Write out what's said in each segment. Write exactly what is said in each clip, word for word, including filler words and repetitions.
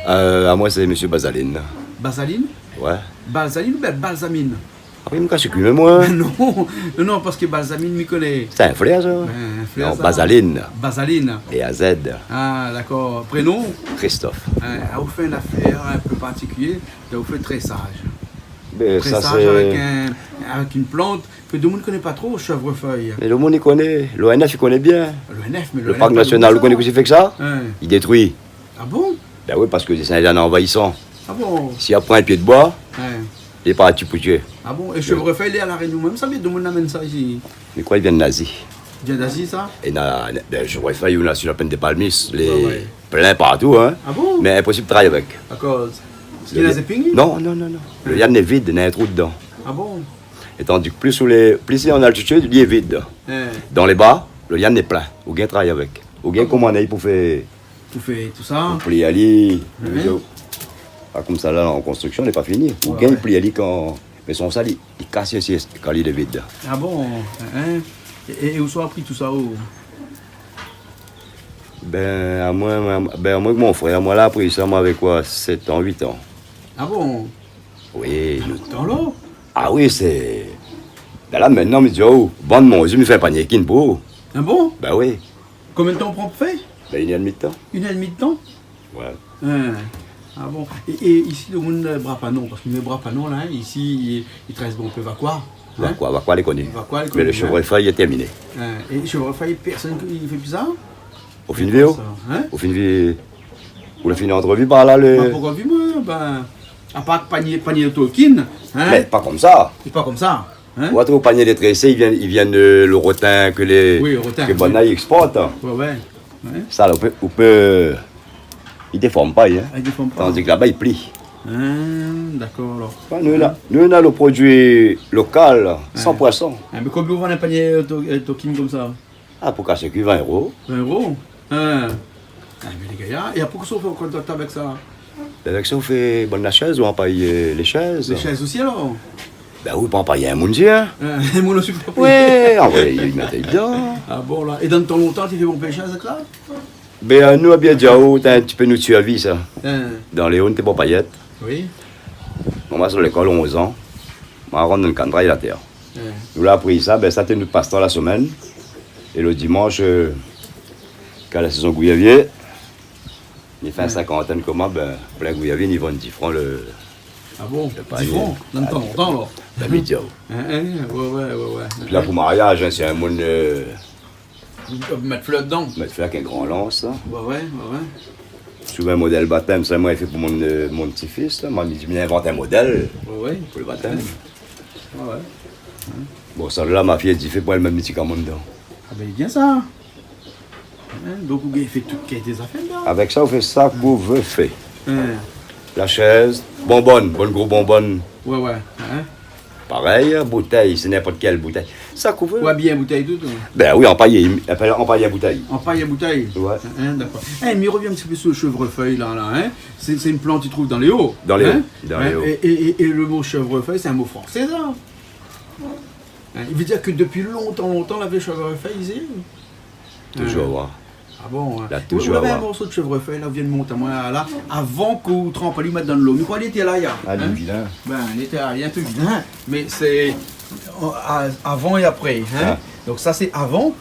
Euh, amoin sé Mésyé Bazaline. Bazaline ? Ouais. Balzamine oubien Balzamine ? Apré, mi kas kui mèm, moin. Non, non, non, parske Balzamine, mi koné. Sé in flèr, sa. In flèr, sa. Non, Bazaline. Bazaline. B A Z. Ah, dakor. Prénon ? Christophe. Hein, ah, ou fé in afèr in pé partikilié, ou fé trésaz. Bin, sa, trésaz sé avèk in, avèk in plant ke domoun i koné pa tro, shèvrefèy. Mé lo moun i koné, l'O N F i koné bien. L'O N F, mé lo park nasional, ou koné kosa i fé èk sa ? Hein. I détrui. Ah bon ? Bin oui, parske sé in anvayisan. Ah bon ? Si i pran in pié d'boi, hein, li lé parti pou tyé. Ah bon ? É shèvrefèy, li lé a La Rényon mèm, sa, mé domoun i amenn sa isi. Mé koi, i vien d'Azi. I vien d'Azi, sa ? É na, bin, shèvrefèy, ou na si la plèn de Palmis, lé plin partou, hein. Ouais, ouais. Ah bon ? Mé inposib travay avèk. Akoz ? Parske li na zéping ? Non, non, non, non. Lo liane lé vid, na in trou dedan. Ah bon ? É tandis ke plis ou lé, plis li lé an altitid, li lé vid. Hein. Dan lé ba, lo liane lé plin. Ou gingn travay avèk. Ou gingn komann ali pou fé Ou fé tousa. Ou plié ali, oui, ou, pa konmsa la, an konstriksion, lé pa fini. Ou gingn plié ali kan, mé son sa, li, li kas si, kan li lé vid. Ah bon, hein ? É, é, é ousa ou la apri tousa, ou ? Bin, amoin, moin, bin, amoin èk mon frèr, moin la apri sa, moin, avèk koi, sèt an, uit an. Ah bon ? Oui. Lontan, la ? Ah oui, sé, bin la, mintnan, mi di aou, bann mon zié, mi fé in panié kine pou ou. Ah bon ? Bin oui. Konbien d'tan ou pran pou fé ? Bin, inn èr édmi d'tan. Inn èr édmi d'tan ? Ouais. Hein. Ah bon. É, é isi, lo moun, euh, Bras-Panon, parske mi Bras-Panon la, hein, isi, i, i très bonpé Vakoa, hein ? Vakoa, Vakoa lé koni. Vakoa lé koni, hein. Mé lo shèvrefèy lé tèrminé. Hein. É shèvrefèy, pèrsone i fé pi sa ? Ou fine vi, ou ? Sa, hein ? Ou fine vi, ou la fine antrevi par la, le... Bin, poukoi vi, moin, bin, apar panié, panié Tolkien, hein ? Mé pa konmsa. É pa konmsa. Hein ? Ou trouv panié lé trésé, i vien, i vien de lo rotin ke lé, oui, lo rotin, ke banna i éksport. Ouais, ouais. Ouais. Sa la, ou pé, ou pé, i déform pa, hein. Ah, i déform pa. Tandis ke laba, i pli. Hein, dakor, alor. Ouais, nou, nou na, nou na lo produi lokal, san pou san. Hein, mé konbien ou vann in panié, euh, to-, euh, Tolkien konmsa ? Ah, pou kas èk li, vin éro. Vin éro ? Hein. Ah, mé lé gayar. É apré, kosa ou fé ankor avèk sa ? Bin, avèk sa, ou fé bann la shèz, ou anpay, euh, lé shèz. Lé shèz osi, alor ? Bin oui, pou anpay in moun, hein. Hein, in moun osi, pou anpay. Ouais, anvoy, i mèt dedan. Ah bon, la. É dan tan lontan, ti fé bonpé shèz avèk sa ? Bin, euh, nou, bien di aou, té in ti pé nout sirvi, sa. Hein. Dan léon, té bon payèt. Oui. Moin, moin la sort lékol onz an. Moin la rant dan le kan travay la tèr. Ouais. Nou la apri sa, bin, sa té nout pastan la semèn. É le dimansh, euh, kan la sézon gouyavié, ni fé in sinkantèn koman, bin, plin gouyavié, ni vann dis fran le, le panié. Ah bon ? Dis fran ? Dan tan lontan, alor. Bin, mi di aou. Hein, hein, ouais, ouais, ouais, ouais. Pi la, pou mariaz, hein, sé in moun, euh, Mèt flèr dedan. Mèt flèr avèk in gran lans, la. Ouais, ouais, ouais, ouais. Souvan modèl batèm, sa, moin la fé pou mon, euh, mon ti-fis, la. Moin la di, mi invant in modèl pou le batèm. Ouais, ouais. Bon, sa la, ma fiy la di, fé pou èl mèm, mi di, kan mèm dedan. Ah bin, bien sa. Hein, donk, ou gingn fé tout kalité zafèr la. Avèk sa, ou fé sa ke ou vé fé. Hein. La shèz, bonbonn, bonn gro bonbonn. Ouais, ouais. Hein. Parèy, boutèy, sé ninport kèl boutèy. Sa ke ou vé. Ouais, bien boutèy, tout, ouais. Bin oui, anpayé, i apèl anpayé boutèy. Anpayé boutèy. Ouais. Hein, dakor. Eh, mi revien in ti pé sur le shèvrefèy, la, la, hein. Sé, sé in plant i trouv dan lé o. Dan lé o, hein, dan lé o. É, é, é, é le mo shèvrefèy, sé in mo fransé, sa. Hein, i vé dir ke dopi lontan, lontan, lavé shèvrefèy isi. Toujour, ouais. Ah bon, hein. La toujour, ouais. Ou lavé in morso de shèvrefèy, la, ou vien de mont amoin, la, avan ke ou tranp ali, ou mèt dan lo. Mi kroi li lété la, ya. Ah, li lé vilin. Bin, li lété la, li lé in pé vilin, mé sé, euh, a-, avan é apré, hein. Ah. Donk sa, sé avan,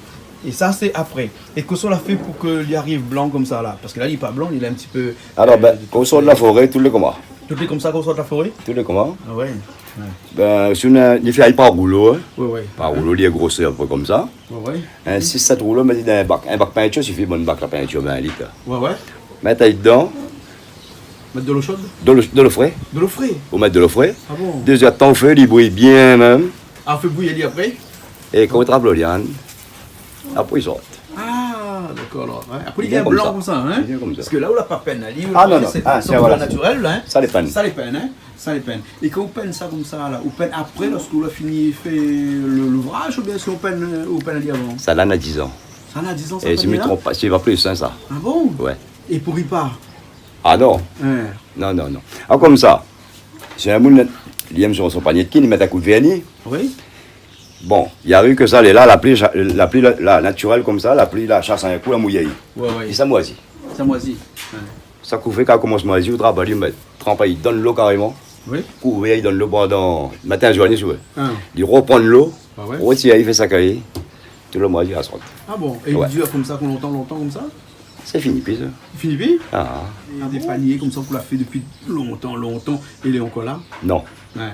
é sa, sé apré. É kosa ou la fé pou ke li ariv blan konmsa, la ? Parske la, li lé pa blan, li lé in ti pé, euh... Alor, bin, kan ou sort la foré, tout lé konmsa. Tout lé konmsa kan ou sort la foré ? Tout lé konmsa. Ah ouais, ouais. Bin, si ou na, li fé ali par roulo, hein. Ouais, ouais. Par roulo, li lé grosèr in pé konmsa. Ouais, ouais. Hein, sis, sèt roulo, mèt ali dan in bak. In bak pintir, sifi, bann bak la pintir, vin lit. Ouais, ouais. Mèt ali dedan. Mèt dolo sho ? Dolo, dolo fré. Dolo fré ? Ou mèt dolo fré. Ah bon ? Dé zèr d'tan ou fé, li bouy bien mèm. Ah, ou fé bouy ali apré ? É kan ou trap lo liane, apré i sort. Ah, dakor, alor. Ouais. Apré, li vien blan konmsa, hein ? Li vien konmsa. Parske la, ou la pa pinn ali, ou la pa... Ah, non, non. Sé, ah, sé, voilà, natirèl, hein ? Sa lé pinn. Sa lé pinn, hein ? Sa lé pinn. É kan ou pinn sa konmsa la, ou pinn apré, lorske ou la fini fé le, louvraz, oubien si ou pinn, euh, ou pinn ali avan ? Sa la na diz an. Sa na diz an, sa, pinn la ? É si mi tronp pa, sé pa plis, hein, sa. Ah bon ? Ouais. É i pouri pa ? Ah non. Hein. Non, non, non. Ah, konmsa, si in moun, li èm son, son panié de kine, li mèt in kou de vèrni. Oui. Bon, i ariv ke sa lé la, la pli, la pli, la, la, natirèl konmsa, la pli la shas in kou, la mouyé. Ouais, ouais. É sa moizi. Sa moizi. Ouais. Sa kouvé, kan komans moizi, ou trap ali, mèt, tranp ali dan lo karéman. Oui. Kouvèr ali dan lo pandan matin, zour, ni souèr. Ah. Li ropran lo, ah ouais, rotir ali, fé sak ali. Tout lo moizi, li sort. Ah bon ? É li dir konmsa, lontan, lontan konmsa ? Sé fini pi, sa. Fini pi ? Ah. É dé panié konmsa, ou la fé dopi lontan, lontan, é li lé ankor la ? Non. Ouais.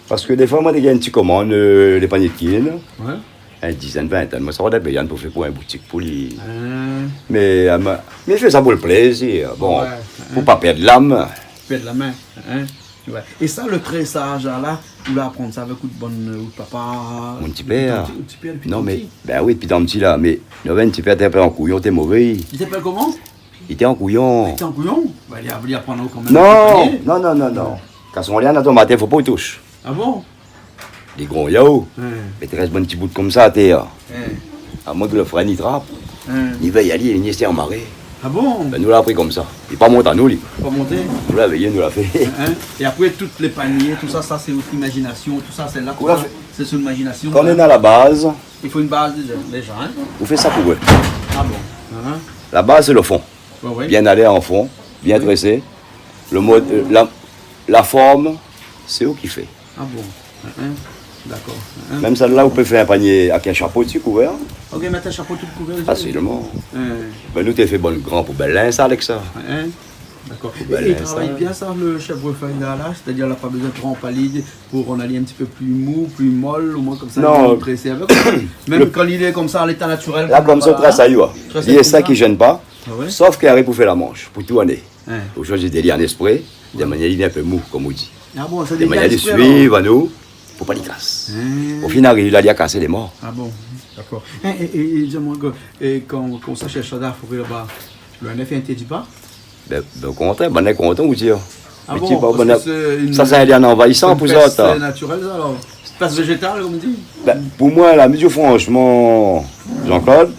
Parske défoi, moin, té gingn in ti komann, euh, lé panié d'kin. Ouais. In dizèn, vintèn. Moin, sa va dé béyann pou fé pou in boutik pou li. Ah. Mé, euh, ma-, mi fé sa pou lo plézir. Bon, ouais, pou pa pèrd la min. Pèrd la min, hein. Ouais. É sa, lo trésaz la, ou la aprann sa avèk out bann, euh, out papa, out ti pèr. Out ti pèr, dopi tout pti. Non, mé, bin oui, dopi tan pti la, mé, nou lavé in ti pèr, té in pé an kouyon, té mové. Li té apèl koman ? Li té an kouyon. Li té an kouyon ? Ba, li la, li la aprann aou kan mèm. Non, non, non, non, non. Kan son lèr la tonm atèr, fo pa ou toush. Ah bon ? Li gronn, yo. Hein. Mé té rès bann ti bout konmsa atèr. Hein. Amoin ke lo frèr i trap. Hein. Li vèy ali, li lès ali anmaré. Ah bon ? Bin, nou la apri konmsa. Li pa mont anou, li. Pa monté ? Nou la vèy, nou la fé. Hein, hein. É apré, tout lé panié, tout sa, sa sé out imazinasion, tout sa, sé la, tout sa, sé son imazinasion, hein. Kan nou lé a la baz, I fo in baz déza, déza, hein ? Ou fé sa pou ou. Ah bon ? Hein ? La baz, sé lo fon. Ouais, ouais. Bien alé an fon, bien trésé. Oui. Lo mod, euh, la, la form, sé ou ki fé. Ah bon ? Hein, hein. Dakor. Hein, hein. Mèm sa la, ou pé fé in panié avèk in shapo dsi kouvèr. Ok, mèt in shapo tout kouvèr dsi. Fasilman. Hein. Bin, nou té fé bann gran poubèl linz sa avèk sa. Hein, hein. Dakor. Poubèl linz sa. É li travay bien sa, lo shèvrefèy la, la, sétadir, la pa bézoin tranp ali pou rann ali in ti pé pli mou, pli mol, omoin konmsa, li pé trésé avèk. Non. Mèm kan li lé konmsa, an léta natirèl, la, konmsa, voilà, ou très ali, ouais. Très ali konmsa. Li lé sèk, li zèn pa. Ah ouais ? Sof ke ariv pou fé la mansh, pou tourné. Hein. Ou shoizi dé liann ésprè, de manièr li vien in pé mou, konm ou di. Ah bon, sa, de manièr li suiv anou, pou pa li kas. Hein. Ou fine ariv la, li la kasé, lé mor. Ah bon, dakor. Hein, é, é, é di amoin, é kan, kan sa shèrsh sa, la foré laba, lo ONF i intèrdi pa ? Bin, bin, o kontrèr, bin, lé kontan, ou di. Ah bon, parske sé in, sa, sé in liann anvayisan pou zot, hein. Sé in pès, euh, natirèl, sa, alor. Pès vézétal, konm i di. Bin, pou moin, la, mi di fransman, Jean-Claude,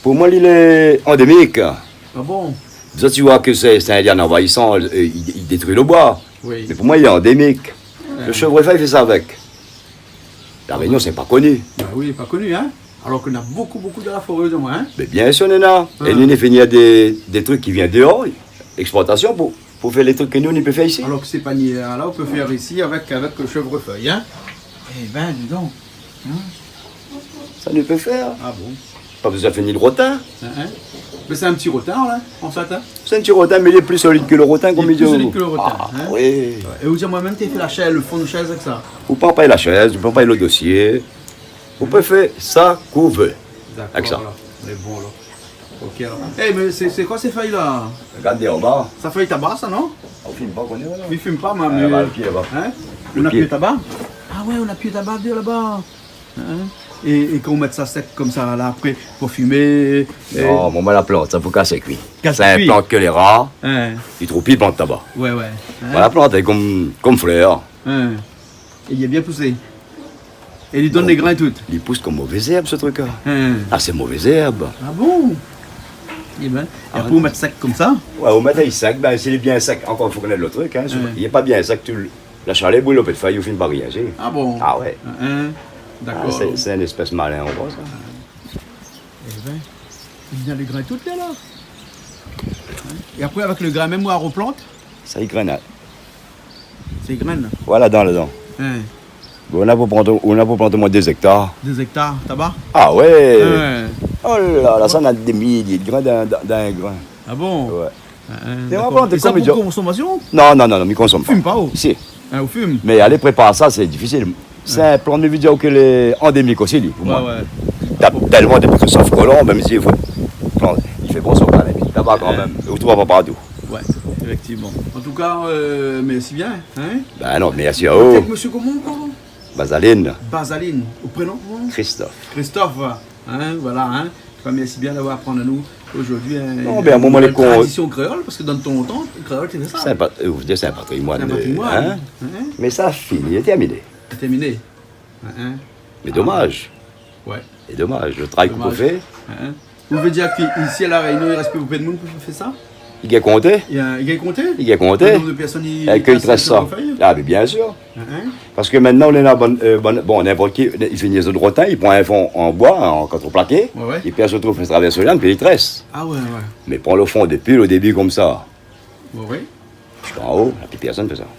pou moin, li lé andémik. Ah bon ? Zot i voi ke sé, sé in liann anvayisan, euh, li, li détrui lo boi. Oui. Mé pou moin, li lé andémik. Hein. Lo shèvrefèy i fé sa avèk. La Rényon, sé pa koni. Bin oui, pa koni, hein. Alor ke na bokou, bokou dan la foré, otoman, hein. Mé biensir, néna. Ah. É nou, nou fé vnir dé, dé trik ki vien déor, lèksportasion, pou, pou fé lé trik ke nou, nou pé fé isi. Alor ke sé panié la, la, ou pé fé isi avèk, avèk lo shèvrefèy, hein. Eh bin, di donk. Hein ? Sa nou pé fé. Ah bon ? Pa bézoin fé ni lo rotin. Hein, hein. Mé sé in ti rotin, la, an fèt, hein. Sé in ti rotin, mé li lé pli solid ke lo rotin, konm i di. Li lé pli solid ke lo rotin, hein. Ah oui. Ouais. É ou di amoin mèm, té fé la shèz, lo fon de shèz avèk sa. Ou pé payé la shèz, ou pé payé lo dosié. Ou pé fé sak ou vé avèk sa. Dakor, alor. Mé bon, alor. Ok, alor. Eh, mé sé, sé koi sé fèy la ? Gard dé anba. Sa fèy taba, sa, non ? Ah, ou fim pa, ou koné, voilà. Ou fim pa, mé, ah, laba, lo pié laba. Hein ? Lo pié. Ou na pié taba ? Ah ouais, ou na pié taba dé laba. Hein ? É, é kan ou mèt sa sèk konmsa, la, apré, fo fimé, é... Non, moin, moin la plant sa pou kasé kui. Kasé kui. Sé in plant ke lé rar. Hein. Li trouv pi plant taba. Ouais, ouais. Hein ? Moin la plant, lé konm, konm flèr. Hein. É li la bien pousé. É li donn lé grin é tout. Li pous konm mové zèrb, se trik la. Hein. Ah, sé mové zèrb. Ah bon ? Eh bin, é apré, ou mèt sèk konmsa ? Ouais, ou mèt ali sèk, bin, si li lé bien sèk, ankor, fo konèt lo trik, hein, si li lé pa bien sèk, tout la shalèr i bril lo pé d'fèy, ou fini pa rienzi. Ah bon ? Ah ouais. Hein, hein. Dakor. Ah, sé, sé in éspès malin, ou voi sa. Eh bin, li na lo grin tout, la. Hein ? É apré, avèk lo grin mèm, ou arplant ? Sa i grène, hein. Sé grin. Voilà, dan, ladan. Hein. Bon, ou na pou plant, ou na pou plant omoin dé zèktar. Dé zèktar taba ? Ah ouais. Hein. Oh la la, sa na dé milié de grin dan, dan, dan in grin. Ah bon ? Ouais. Hein, hein, dakor. É sa, pou konsomasion ? Non, non, non, non, mi konsom pa. Fim pa, ou ? Si. Hein, ou fim ? Mé alé prépar sa, sé difisil. Sé in plant, mi vé dir, ke lé andémik osi, li, pou moin. Ouais, ouais. Tap tèlman de sof kolon, mèm si i fo plant, li fé bon, sa, kan mèm. Taba kan mèm. Ou trouv pa partou. Ouais, éfèktivman. An tou ka, euh, mèrsi bien, hein ? Bin non, mèrsi aou. Ou lé avèk mésyé koman ankor ? Bazaline. Bazaline. Out prénon koman ? Christophe. Christophe, hein, voilà, hein. An tou ka, mèrsi bien d'avoir aprann anou zordi, hein, in nouvèl tradision kréol, parske dan ton tan, kréol, sé sa. Sé in pa-, euh, ou vé dir, sé in patrimoine, euh, hein. Sé in patrimoine, hein. Mé sa fini, lé tèrminé. Lé tèrminé. Hein, hein. Mé domaz. Ah. Ouais. É domaz, lo travay k'ou fé. Domaz. Hein, hein. Ou vé dir ke isi, a La Rényon, i rès pi bonpé d'moun pou fé sa ? I gingn konté. I gingn konté ? I gingn konté. Lo nonb de pèrsone i très sa. Èk i très sa. A, mé biensir. Hin, hin. Parske mintnan, ou néna bann, eu, bann, bon, ninport ki, i fini zot rotin, i pran in fon an boi, an kontreplaké, oué, oué, i pèr son trou, i travèrs lo liann, pi i très. A oué, oué. Mé pran lo fon dopi lo débi konmsa. Oué, oué. Ziska anlèr, na pi pèrsone i fé sa.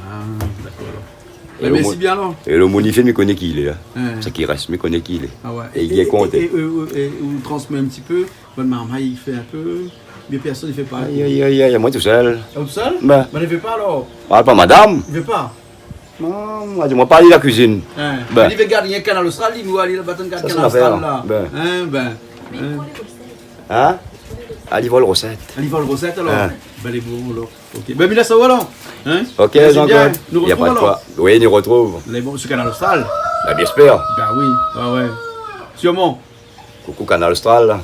A, dakor, alor. É lo moun, é lo moun i fé, mi koné ki i lé, hin. Hin. Sak i rès, mi koné ki i lé. A oué. É i gingn konté. É, é, é, é, é ou transmèt in ti pé, bann marmay i fé in pé, mé pèrsone i fé pa. Ay, ay, ay, ay, moin tousèl. A, ou tousèl ? Bin. Bin, i fé pa alor ? A, pa madam. I fé pa. Non, moin, di amoin pa alé la kuizine. Hin. Bin. Li vé gard rienk Kanal Austral, li, nou alé laba, tann gard Kanal Austral la. Sa, sé in nafèr. Bin. Hin, bin. Hin ? A, li vol rosèt. A, li vol rosèt, alor. Hin. Bin, lé bon, alor. OK. Bin, mi lès aou, alor. Hin ? Ok, Jean-Claude. Mèrsi bien. Nou artrouv, alor. Y a pa de koi. Oui, nou artrouv. Lé bon, su Kanal Austral. Bin, mi èspèr. Bin oui, oué, oué. Sirman. Koukou Kanal Austral.